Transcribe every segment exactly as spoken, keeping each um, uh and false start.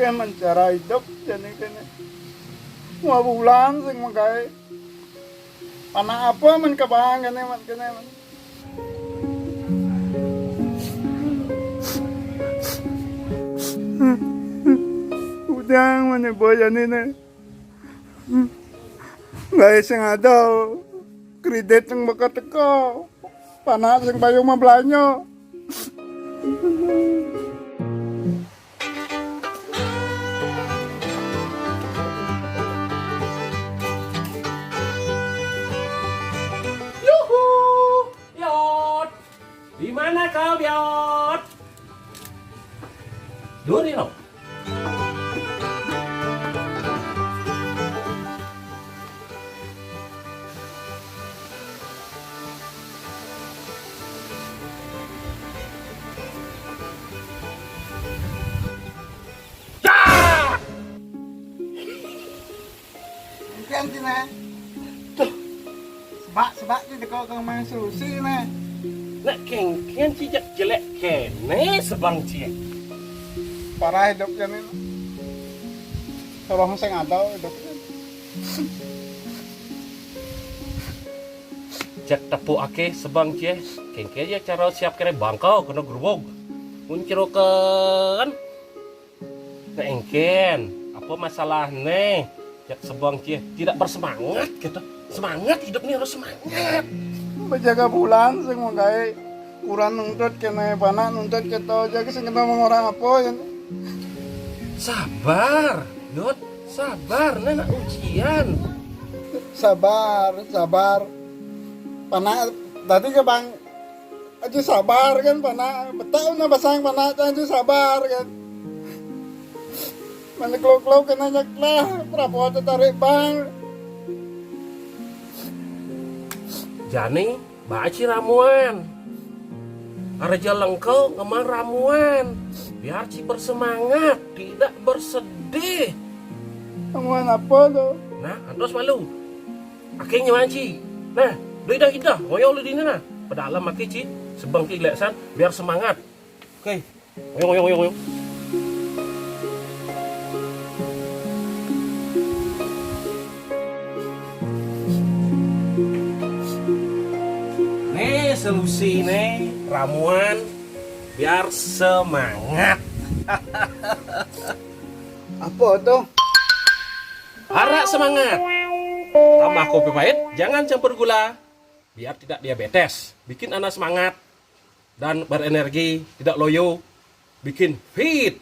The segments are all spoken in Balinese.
Mencara hidup jani kéné. Dua bulan sing magaé. Panak apa men kabang kéné men kéné men. Udang mana boy jani né. Gaé sing ada kredit sing bakal teka. Panak sing payu mah belanja. Yuhu, Yot. Di mana kau, Biot? Duri lo. Mungkin sih, nah. Tuh. Sebak-sebak sih teko kang mang susi, nah. Nak kéngkén ci jak jelék kéné sebang ci. Parah hidupnya nih. Tolong sing ada hidupnya. Jak tepuk aké sebang ci. Kéngkén ya cara siap kéré bangkau kena gerubug. Mun cerokan. Nah, éngkén, apa masalahné? Jak sebang ci, tidak bersemangat gitu. Semangat, hidup ini harus semangat. Bejaga bulan sing menggaé urang nuntut kéné, panak nuntut kéto, jadi sing kéto mengorang apa ya? Sabar, Yot, sabar, né nak ujian. Sabar, sabar. Panak tadi ke bang Aji sabar kan, panak. Betau na basang panak, aji sabar kan. Mana klok-klok kena nyeklah, prapote tarik bang. Jani, baci ramuan. Reja lengko ngemang ramuan. Biar ci bersemangat, tidak bersedih. Ramuan apa lo? Nah, antos malu. Akhirnya manci. Nah, udah idah idah, ngoyong lu dini nah. Padahal maké ci, sebang ki leksan, biar semangat. Oke, ngoyong ngoyong ngoyong ngoyong. Nih solusi nih, ramuan biar semangat. Apa tuh? Arak semangat. Tambah kopi pahit, jangan campur gula. Biar tidak diabetes. Bikin anak semangat dan berenergi, tidak loyo. Bikin fit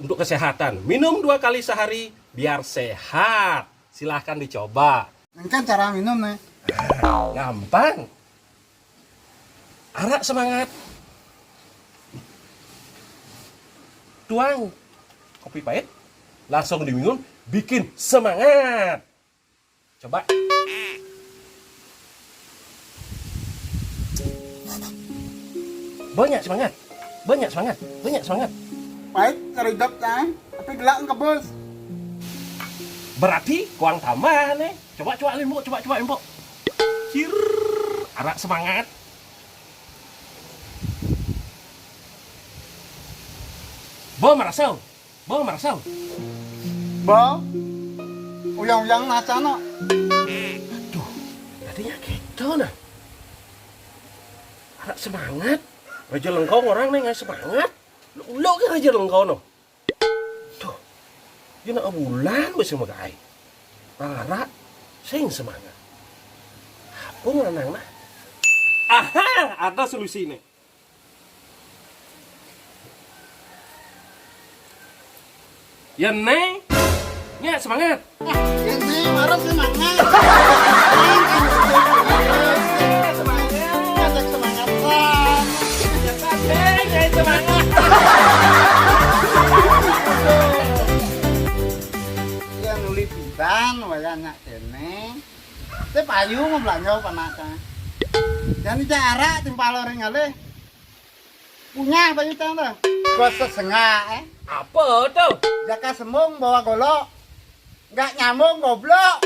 untuk kesehatan. Minum dua kali sehari biar sehat. Silahkan dicoba. Ini kan cara minum nih. Gampang. Arak semangat. Tuang kopi pahit, langsung diminum, bikin semangat. Coba. Banyak semangat. Banyak semangat. Banyak semangat. Pahit, keridap, kan? Tapi gelak kebus. Berarti kuang tambah nih. Coba, coba, Limbok. Coba, coba, Limbok. Cir, arak semangat. Bo merasa. Bo merasa. Bo. Uyang-uyang ngacana. Aduh, tadinya gitu nah. Arak semangat. Raja lengkong orang nih nggak semangat. Lo kan raja lengkong no. Tuh, dia nak bulan wis sama kai. Arak sing semangat. Apa ngelanang nah? Aha, ada solusi nih. Ya, Neng. Nya semangat. Ah, ini marah semangat. Semangat. Ngajak semangat, Bang. Ngajak semangat. Ya, nuli pidan, wayah nyak kéné. Té payu mau belanja apa nak, Cang? Jani cak arak timpal orang ngalih. Punya apa itu tuh? Gua sesengak, eh. Apa tuh? Jaka sembung bawa golok. Nggak nyambung goblok.